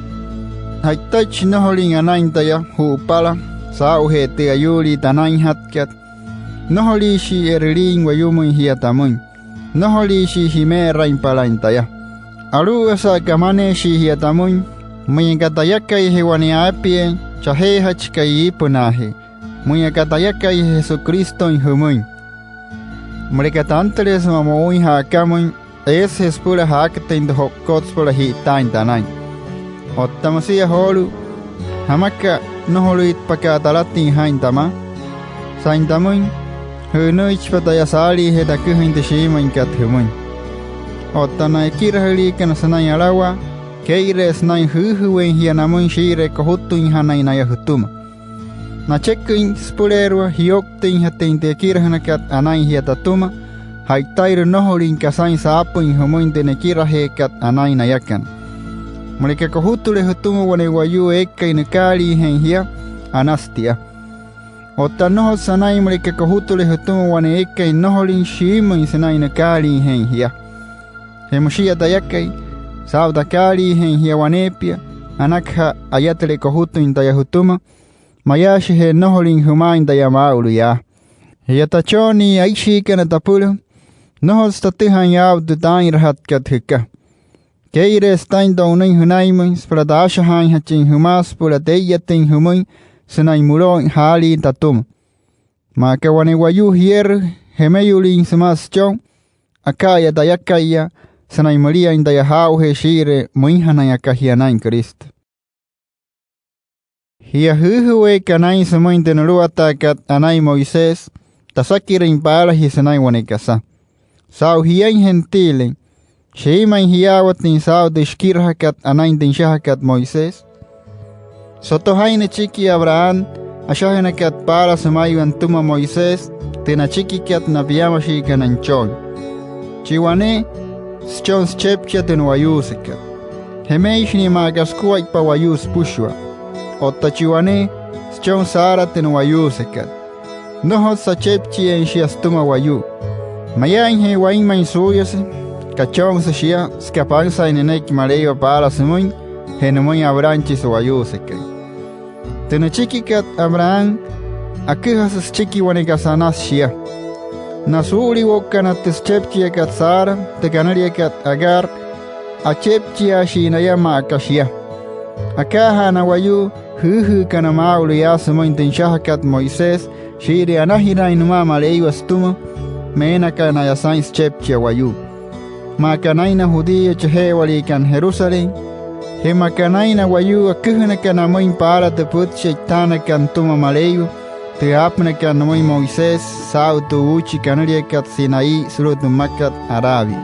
Ja'itaichi nnojolin anain taya ju'upala saa'ujee tü ayuulii tanainjatkat, nnojoliishii e'rüliin wayumüin jia tamüin. Nnojoliishii jime'erainpalain taya. Alu'ujasa kamaneeshii jia tamüin, müin aka tayakaije wane aapieein chajeejachikai iipünaajee, müin aka tayakaije Jesucristoin jümüin. Müleka tantüle sümaa mo'uin ja'akamüin, eesüje süpüla jaakatüin tü jo'ukot süpüla ji'itaain tanain. Otta müsia joolu'u, ¿jamaka'a nnojolüitpaka'a talatüin jaa'in tamaa? Saa'in tamüin, jü'ünüichipa taya saaliijee taküjain tü shiimüinkat jümüin. Otta na ekirajüliikana sünain alawaa, kee'ire'e sünain jüüjüweein jia namüin shii'iree kojutüinjanain naya jütüma. Nacheküin süpüleerua jiyouktüinjatüin tü ekirajünakat anain jia tatüma, ja'itairü nnojolüin kasain saapüin jümüin tü nekirajeekat anain nayakana. Müleka kojutüle jütüma wane wayuu eekai nükaaliijeein jia, anasü tia. Otta nnojotsü anain müleka kojutüle jütüma wane eekai nnojolüin shiimüin sünain nükaaliijeein jia. Je müshia tayakai, saa'u takaaliijeein jia waneepia, anakaja ayatüle kojutüin taya jütüma, mayaashije nnojolüin jümaain taya maa'ulu yaa. Je yaa tachonnii aishiikana tapüla, nnojotsü tatüjaain aa'u tü taa'inrajatkat jüka. Kee'ireesü taa'in to'unüin jünainmüin süpüla taashajaainjachin jümaa süpüla tee'iyatüin jümüin sünain müloo'uin jaalii tatüma. Maa aka wane wayuu jierü jemeyulüin sümaa süchon, aka'aya tayaka'iya sünain müliain taya jaa'ujee shii'iree müinjanain aka jia naa'in Cristo. Jia jüüjüweeka naa'in sümüin tü nuluwataakat anain Moisés, tasakirüin paala jia sünain wane kasa. Saa'u jiain gentilein, ¿shiimüin jiyaawatüin saa'u tü shikirajakat anain tü nüshajakat Moisés? Soto jaa'in nüchiki Abraham, ashajünakat paala sümaiwa nütüma Moisés, tü nachikikat na piamashiikana nüchooin. Chi wane, süchon süchepchia tü nu'wayuusekat. Jemeeishi nia maa aka sukuaippa wayuu süpüshua. Otta chi wane, süchon saara tü nu'wayuusekat. Nnojotsü achepchieein shia sütüma wayuu. Mayaainje wainmain suuyase, kachonsü shia süka pansaain nünüiki Maleiwa paala sümüin, je nümüin Abraham chi su'wayuusekai. Tü nüchikikat Abraham, aküjasü süchiki wane kasa anasü shia. Na suu'uliwo'ukana tü süchepchiakat Sara, tü kanüliakat Agar, achepchiaashii naya maa aka shia. Akaajaa na wayuu jüüjüükana maa'ulu yaa sümüin tü nüshajakat Moisés, shii'iree anajiraain nümaa Maleiwa sütüma, meena aka naya saa'in süchepchia wayuu. Maa aka naa'in na judío chaje'ewaliikana Jerusalén, je maa aka naa'in na wayuu aküjünakana amüin paala tü pütchi e'itaanakat nütüma Maleiwa, tü aapünakat nümüin Moisés saa'u tü uuchi kanüliakat Sinaí sulu'u tü mmakat Arabia.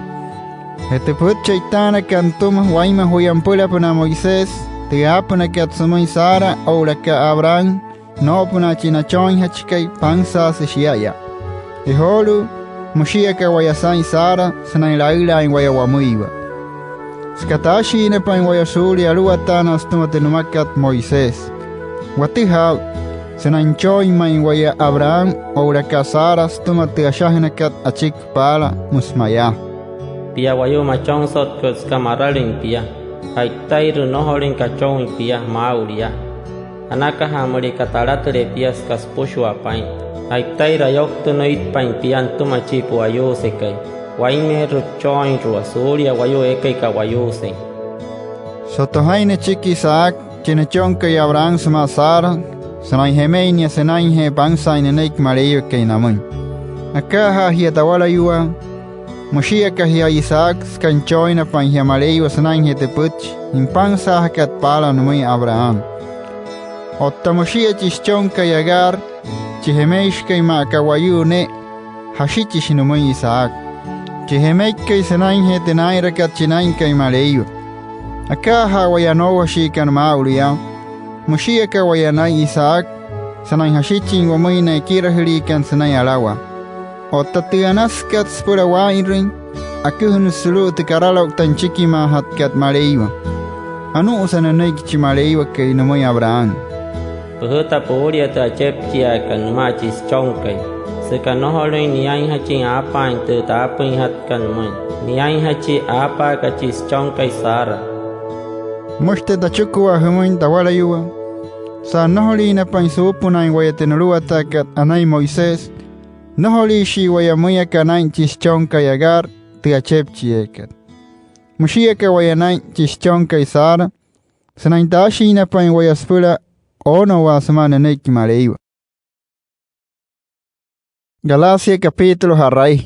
Je tü pütchi e'itaanakat nütüma, wainma juya nüpülapünaa Moisés tü aapünakat sümüin Sara oo'ulaka Abraham noo'opünaa chi nachooinjachikai, pansaasü shia'aya. Je joolu'u, müshii aka waya saa'in Sara sünain laülaain waya wamüiwa. Süka taashiinapain waya suulia aluwataanaa sütüma tü nümakat Moisés, watüjaa aa'u sünain nüchooin ma'i waya Abraham oo'ulaka Sara sütüma tü ashajünakat achiki paala, müsü mayaa: Pia wayuu machounsotkot süka maralüin pia, ja'itairü nnojolüin kachooin pia maa'ulu yaa. Anakaja müleka talatüle pia süka süpüshua paa'in. Ja'itairü ayouktünüitpain pia nütüma chi pu'wayuusekai. Wainmeerü püchooinrua suulia wayuu eekai ka'wayuusein. Soto jaa'in nüchiki Isaac, chi nüchonkai Abraham sümaa Sara, sünain jemein nia sünainjee pansaain nünüiki Maleiwakai namüin. Akaajaa jia tawalayuwaa, müshii aka jia Isaac süka nüchooinapain jia Maleiwa sünainjee tü pütchi nipansaajakat paala nümüin Abraham. Otta müshia chi süchonkai Agar, chi jemeishikai maa aka wayuu ne'e, jashichishi nümüin Isaac, chi jemeikai sünainjee tü naa'inrakat chi Naa'inkai Maleiwa. Akaajaa waya anoujashiikana maa'ulu yaa, müshii aka waya naa'in Isaac sünain jashichin wamüin na ekirajüliikana sünain alawaa. Otta tü anasükat süpüla waa'inrüin, aküjünüsü sulu'u tü karaloukta nüchikimaajatkat Maleiwa. Anu'usa nünüiki chi Maleiwakai nümüin Abraham: Püjüta puulia tü achepchiaakat nümaa chi süchonkai, süka nnojolüin niainjachin aapaain tü taapüinjatkat nümüin, niainjachi aapaaka chi süchonkai Sara. Müshi taya tachikua jümüin tawalayuwaa: Saa'u nnojoliinapain suupünaain waya tü nuluwataakat anain Moisés, nnojoliishii waya müin aka naa'in chi süchonkai Agar tü achepchieekat. Müshii aka waya naa'in chi süchonkai Sara sünain taashiinapain waya süpüla oonowaa sümaa nünüiki Maleiwa. Galacia capítulo ja'rai.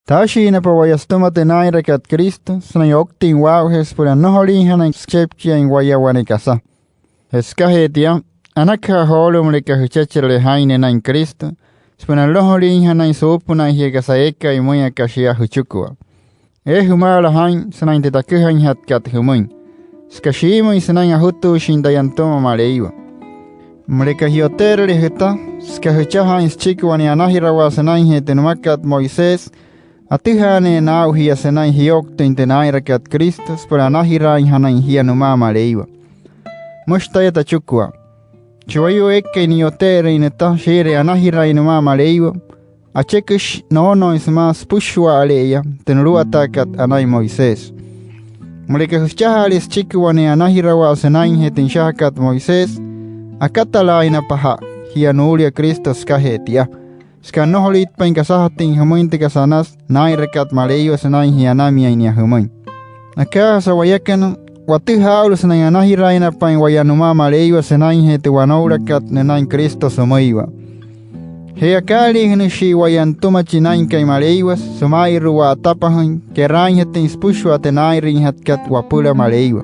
Taashiinapa waya sütüma tü naa'inrakat Cristo sünain ouktüin waa'ujee süpüla nnojoliinjanain süchepchiain waya wane kasa. Je sükajee tia, anakaja joolu'u müleka jüchecherüle jaa'in nünain Cristo süpüla nnojoliinjanain suupünaain jia kasa eekai müin aka shia jüchikua. Ee jümaala jaa'in sünain tü taküjainjatkat jümüin, süka shiimüin sünain ajutuushin taya nütüma Maleiwa. Müleka ji'yoteerüle jüta, süka jüchajaain süchiki wane anajirawaa sünainjee tü nümakat Moisés, atüjaaneena aa'u jia sünain jiyouktüin tü naa'inrakat Cristo süpüla anajiraainjanain jia nümaa Maleiwa. Müshi taya tachikua: Chi wayuu eekai ni'yote'erüin nüta shii'iree anajiraain nümaa Maleiwa, acheküshi noonooin sümaa süpüshua'ale'eya tü nuluwataakat anain Moisés. Müleka jüchajaale süchiki wane anajirawaa sünainjee tü nüshajakat Moisés, akatalaainapaja'a jia nuulia Cristo sükajee tia, süka nnojolüitpain kasajatüin jümüin tü kasa anasü naa'inrakat Maleiwa sünainjee anamiain nia jümüin. Akaajasa wayakana, watüjaa aa'ulu sünain anajiraainapain waya nümaa Maleiwa sünainjee tü wanoulakat nünain Cristo sümüiwa. Je akaaliijünüshii waya nütüma chi Naa'inkai Maleiwa süma'inru'u wa'atapajüin keraainjatüin süpüshua tü naa'inrüinjatkat wapüla Maleiwa.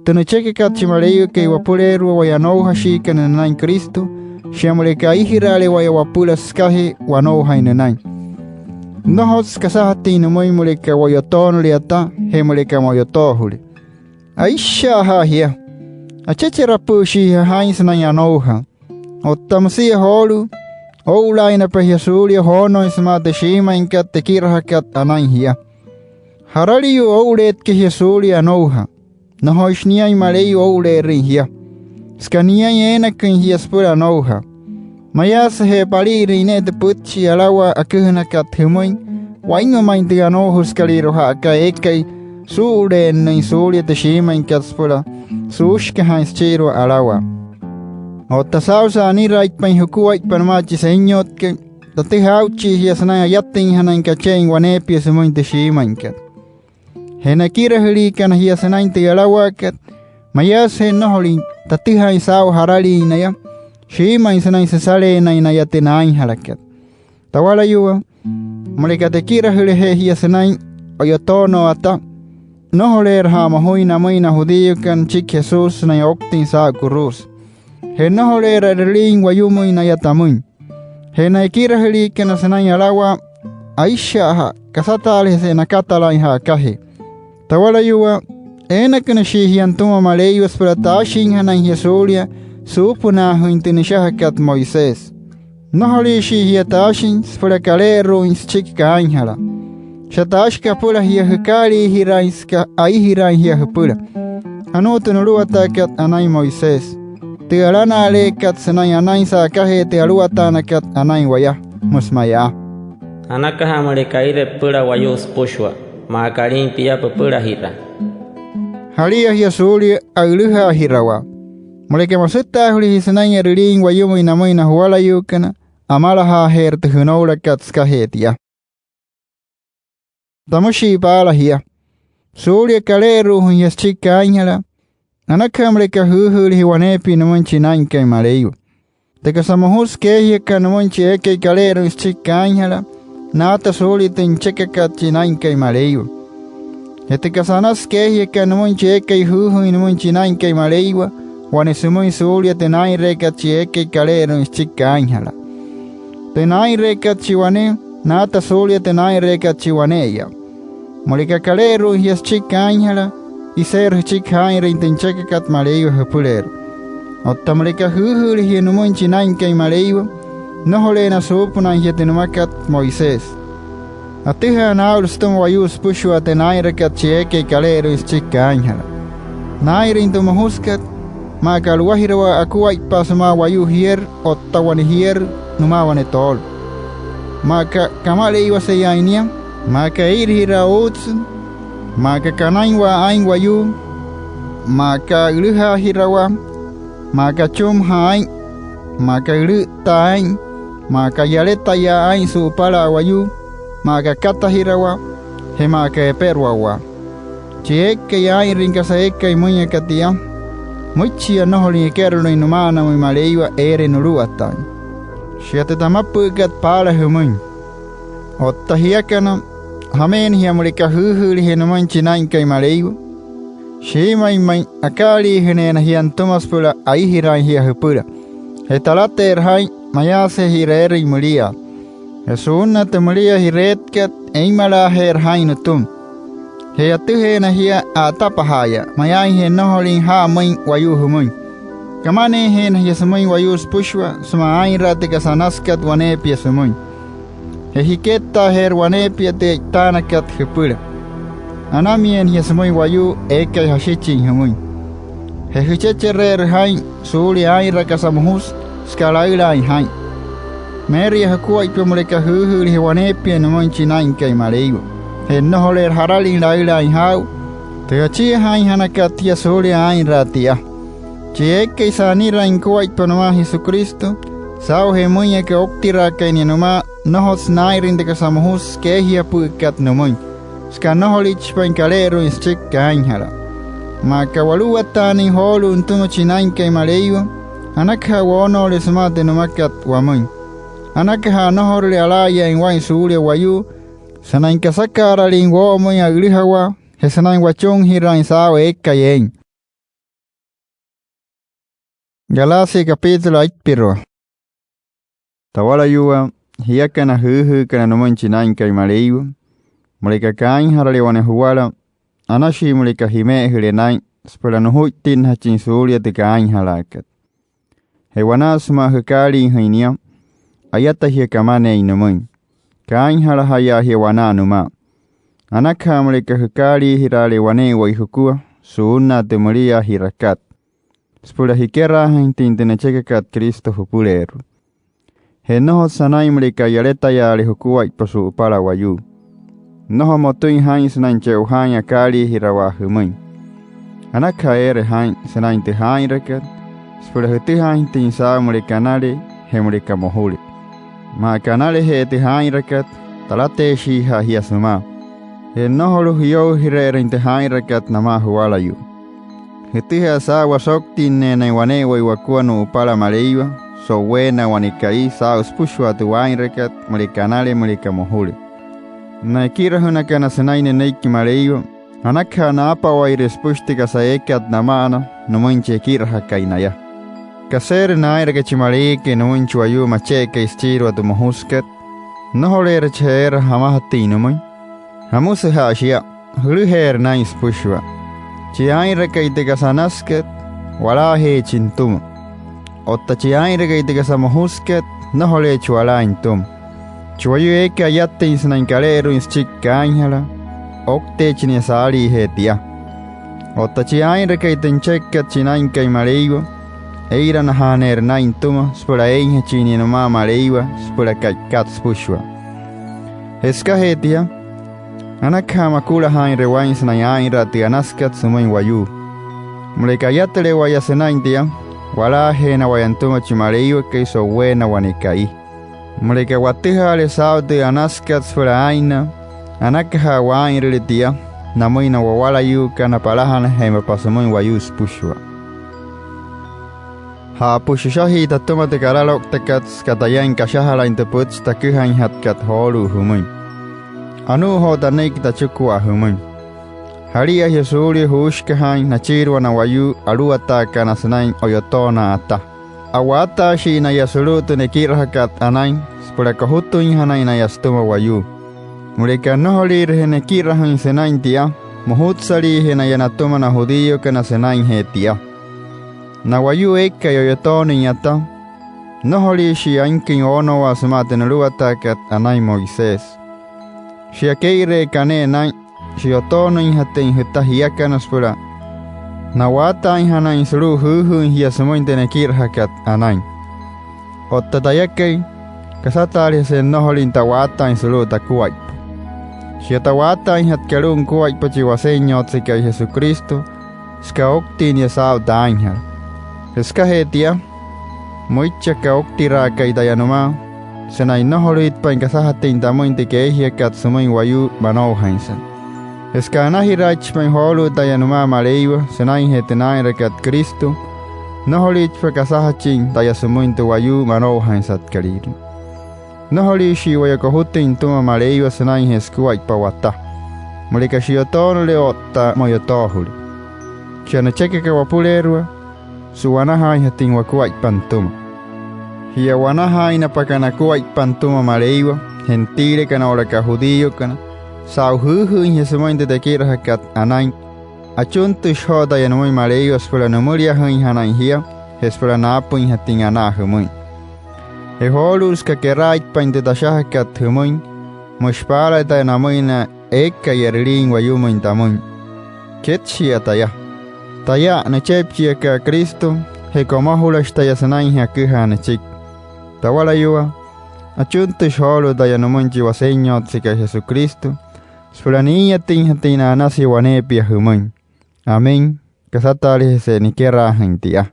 Tü nüchekakat chi Maleiwakai wapüleerua waya anoujashiikana nünain Cristo, shia müleka aijiraale waya wapüla sükajee wanoujain nünain. Nnojotsü kasajatüin nümüin müleka wa'yotoonüle ata je müleka ma'yotoojule. Aisha'ajaa jia. Achecherapü'üshii jia jaa'in sünain anoujaa. Otta müsia joolu'u, oo'ulaainapa jia suulia joonooin sümaa tü shiimüinkat tekirajakat anain jia. ¿Jaraliyuu oo'uleetüka jia suulia anoujaa? Nnojoishi niain Maleiwa oo'ule'erüin jia. Süka niain eenaküin jia süpüla anoujaa. Mayaasüje pali'irüin ne'e tü pütchi alawaa aküjünakat jümüin, wainma ma'i tü anoujasükalüirua ja'aka eekai suu'ule'ennüin suulia tü shiimüinkat süpüla suushikajaain süchiirua alawaa. Otta saa'u sa'aniraaitpain jukuaippa nümaa chi Senyotkai, tatüjaa aa'uchii jia sünain ayatüinjanain kache'in waneepia sümüin tü shiimüinkat. Je na ekirajüliikana jia sünain tü yalawaakat, mayaasüje nnojolüin tatüjaain saa'u jaralin naya, shiimüin sünain süsaleenain naya tü naainjalakat. Tawalayuwaa, müleka tekirajüleje jia sünain o'yotoonoo ata, nnojoleerüja'a mojuin namüin na judíokana nüchiki Jesús sünain ouktüin saa'u kuruusa. Je nnojoleerü e'rüliin wayumüin naya tamüin. Je na ekirajüliikana sünain alawaa, aisha'ajaa, kasataalejese nakatalaain ja'akajee. Tawalayuwaa, eenakünüshii jia nütüma Maleiwa süpüla taashinjanain jia suulia suupünaajüin tü nüshajakat Moisés. Nnojoliishii jia taashin süpüla kale'eru'uin süchiki kaainjalaa. Shia taashika apüla jia jükaaliijiraain süka aijiraain jia jüpüla. Anuu tü nuluwataakat anain Moisés, tü alana'aleekat sünain anain sa'akajee tü aluwataanakat anain waya. Müsü mayaa: Anakaja müleka aire püpüla wayuu süpüshua, maa aka alin pia püpülajiraa. Jalia jia suulia a'ülüjaajirawaa. Müleka masütaajüle jia sünain e'rüliin wayumüin namüin na juwalayuukana, amalajaajeerü tü jünoulakat sükajee tia. Tamüshii paala jia: Suulia kale'eru'ujüin jia süchiki kaainjalaa, anakaja müleka jüüjüüle jia waneepia nümüin chi Naa'inkai Maleiwa. Tü kasa mojusü keejiakat nümüin chi eekai kale'eru'uin süchiki kaainjalaa, naata suulia tü nüchekakat chi Naa'inkai Maleiwa. Je tü kasa anasü keejiakat nümüin chi eekai jüüjüüin nümüin chi Naa'inkai Maleiwa, wane sümüin suulia tü naa'inreekat chi eekai kale'eru'uin süchiki kaainjalaa. Tü naa'inreekat chi wane, naata suulia tü naa'inreekat chi wane'eya. Müleka kale'eru'uin jia süchiki kaainjalaa, iseerü jüchiki jaa'inrüin tü nüchekakat Maleiwa jüpüleerua. Otta müleka jüüjüüle jia nümüin chi Naa'inkai Maleiwa, nnojoleena suupünaain jia tü nümakat Moisés. Atüjaana aa'ulu sütüma wayuu süpüshua tü naa'inrakat chi eekai kale'eru'uin süchiki kaainjalaa. Naa'inrüin tü mojusükat, maa aka a'luwajirawaa akuaippaa sümaa wayuu jierü otta wane jierü nümaa wane toolo. Maa aka kamaleiwaseyain nia, maa aka ee'irijiraa outsü, maa aka kanainwaa aa'in wayuu, maa aka a'ülüjaajirawaa, maa aka achumajaa aa'in, maa aka ülü'üttaa aa'in, maa aka yaletayaa aa'in su'upala wayuu, maa aka akatajirawaa, je maa aka eperuawaa. Chi eekai aa'inrüin kasa eekai müin aka tia, müichia nnojolüin ekerolüin nüma'anamüin Maleiwa eere nuluwataain. Shia tü tamapü'ükat paala jümüin. Otta jiakana, ¿jameena jia müleka jüüjüüle jia nümüin chi Naa'inkai Maleiwa? Shiimüin ma'i akaaliijüneena jia nütüma süpüla aijiraain jia jüpüla. Je talateerü jaa'in mayaasüje ji'reerüin müliaa. Je su'unnaa tü müliaa ji'reetkat, einmalaajeerü jaa'in nütüma. Je atüjeena jia a'atapaja'aya mayaainje nnojolin ja'amüin wayuu jümüin. Kamaneejeena jia sümüin wayuu süpüshua sümaa aa'inraa tü kasa anasükat waneepia sümüin. Je jikettaajeerü waneepia tü e'itaanakat jüpüla. Anamieena jia sümüin wayuu eekai jashichin jümüin. Je jüchechereerü jaa'in suulia aa'inraa kasa mojusü süka laülaain jaa'in. Meeria jukuaippa müleka jüüjüüle jia waneepia nümüin chi Naa'inkai Maleiwa. Je nnojoleerü jaralin laülaain jaa'u, tü achiajaainjanakat jia suulia aa'inraa tia. Chi eekai sa'aniraain nukuaippa nümaa Jesucristo, saa'ujee müin aka ouktiraakai nia nümaa, nnojotsü naa'inrüin tü kasa mojusü keejiapü'ükat nümüin, süka nnojolüichipain kale'eru'uin süchiki kaainjalaa. Maa aka waluwataanüin joolu'u nütüma chi Naa'inkai Maleiwa, anakaja woonoole sümaa tü nümakat wamüin. Anakaja nnojorule alaayaain waa'in suulia wayuu, sünain kasakaaralin woo'omüin a'ülüjawaa je sünain wachunjiraain saa'u eekai eein. Galacia capítulo aipirua. Tawalayuwaa, jiakana jüüjüükana nümüin chi Naa'inkai Maleiwa, müleka kaainjarale wane juwala, anashii müleka jime'ejüle naa'in süpüla nujuittinnajachin suulia tü kaainjalaakat. Je wanaa sümaa jükaaliijüin nia, ayata jia kamaneein nümüin. Kaainjalajayaa jia wanaa nümaa. Anakaja müleka jükaaliijiraale wane'ewai jukua su'unnaa tü müliaa ji'rakat, süpüla jikeraajüinjatüin tü nüchekakat Cristo jüpüleerua. Je nnojotsü anain müleka yaletayaalee jukuaippa su'upala wayuu. Nnojo motüin jaa'in sünain che'ojaain akaaliijirawaa jümüin. Anakaja eere jaa'in sünain tü jaa'inrakat süpüla jütüjaainjatüin saa'u müleka anale je müleka mojule. Maa aka analeje'e tü jaa'inrakat, talateeshiija'a jia sümaa. Je nnojolu jiyoujire'erüin tü jaa'inrakat namaa juwalayuu. Jütüjaa saa'u wasouktinneenain wane'ewai wakua nu'upala Maleiwa so'uweena wane ka'i saa'u süpüshua tü waa'inrakat müleka anale müleka mojule. Na ekirajünakana sünain nünüiki Maleiwa, anakaja naapawaire süpüshi tü kasa eekat nama'ana nümüin chi ekirajakai naya. ¿Kaseerü naa'inrakai chi Maleiwakai nümüin chi wayuu mache'ekai süchiirua tü mojusükat? ¿Nnojoleerü chi jeerü jamajatüin nümüin? Jamüsüja'a shia, jülüjeerü naa'in süpüshua. Chi aa'inrakai tü kasa anasükat, walaajeechi nütüma. Otta chi aa'inrakai tü kasa mojusükat, nnojoleechi walaain nütüma. Chi wayuu eekai ayatüin sünain kale'eru'uin süchiki kaainjalaa, oukteechi nia saaliijee tia. Otta chi aa'inrakai tü nüchekakat chi Naa'inkai Maleiwa, eiranajaaneerü naa'in nütüma süpüla eeinjachin nia nümaa Maleiwa süpüla ka'ikat süpüshua. Je sükajee tia, anakaja makulajaainre waa'in sünain aa'inraa tü anasükat sümüin wayuu. Müleka ayatüle waya sünain tia, walaajeena waya nütüma chi Maleiwakai so'uweena wane ka'i. Müleka watüjaale saa'u tü anasükat süpüla aa'innaa, anakaja waa'inrüle tia namüin na wawalayuukana palajanaje'e mapa sümüin wayuu süpüshua. Ja'apüshi shojii tatüma tü karalouktakat süka tayain kashajalain tü pütchi taküjainjatkat joolu'u jümüin. Anuu joo tanüiki tachikua jümüin. Jalia jia suulia juushikajaain nachiirua na wayuu aluwataakana sünain o'yotoona ata. A'waataashii naya sulu'u tü nekirajakat anain süpüla kojutüinjanain naya sütüma wayuu. Müleka nnojoliire je nekirajüin sünain tia, mojutsaliije naya natüma na judíokana sünainjee tia. Na wayuu eekai o'yotoonüin ata, nnojoliishii ainküin oonowaa sümaa tü nuluwataakat anain Moisés. Shia kee'ireeka ne'e naa'in, shi'yotoonüinjatüin jüta jiakana süpüla na'waataainjanain sulu'u jüüjüüin jia sümüin tü nekirajakat anain. Otta tayakai, kasataalejese nnojolüin ta'waataain sulu'u takuaippa. Shia ta'waataainjatka alu'u nukuaippa chi Wasenyotsekai Jesucristo, süka ouktii nia saa'u taainjala. Je sükajee tia, müichi aka ouktiraakai taya nümaa sünain nnojolüitpain kasajatüin tamüin tü keejiakat sümüin wayuu manoujainsat. Je süka anajiraaichipain joolu'u taya nümaa Maleiwa sünainjee tü naa'inrakat Cristo, nnojoliichipa kasajachin taya sümüin tü wayuu manoujainsatkalüirua. Nnojoliishii waya kojutüin nütüma Maleiwa sünainjee sukuaippa wata, müleka shi'yotoonüle otta mo'yotoojüle. Shia nüchekaka wapüleerua su'wanajaainjatüin wakuaippa nütüma. Jia wanajaainapaka nakuaippa nütüma Maleiwa, gentiilekana oo'ulaka judíokana, saa'u jüüjüüin jia sümüin tü tekirajakat anain, achuntüshi joo taya nümüin Maleiwa süpüla nümüliajüinjanain jia je süpüla naapüinjatüin anaa jümüin. Je joolu'u, süka keraaitpain tü tashajakat jümüin, müshi paala taya namüin na eekai e'rüliin wayumüin tamüin: Ketshia taya. Taya, nüchepchiaka Cristo je komojulashi taya sünainjee aküjaa nüchiki. Tawalayuwaa, achuntüshi joolu'u taya nümüin chi Wasenyotsekai Jesucristo süpüla nii'iyatüinjatüin na'anasia waneepia jümüin. Amén. Kasataalejese nikeraajüin tia.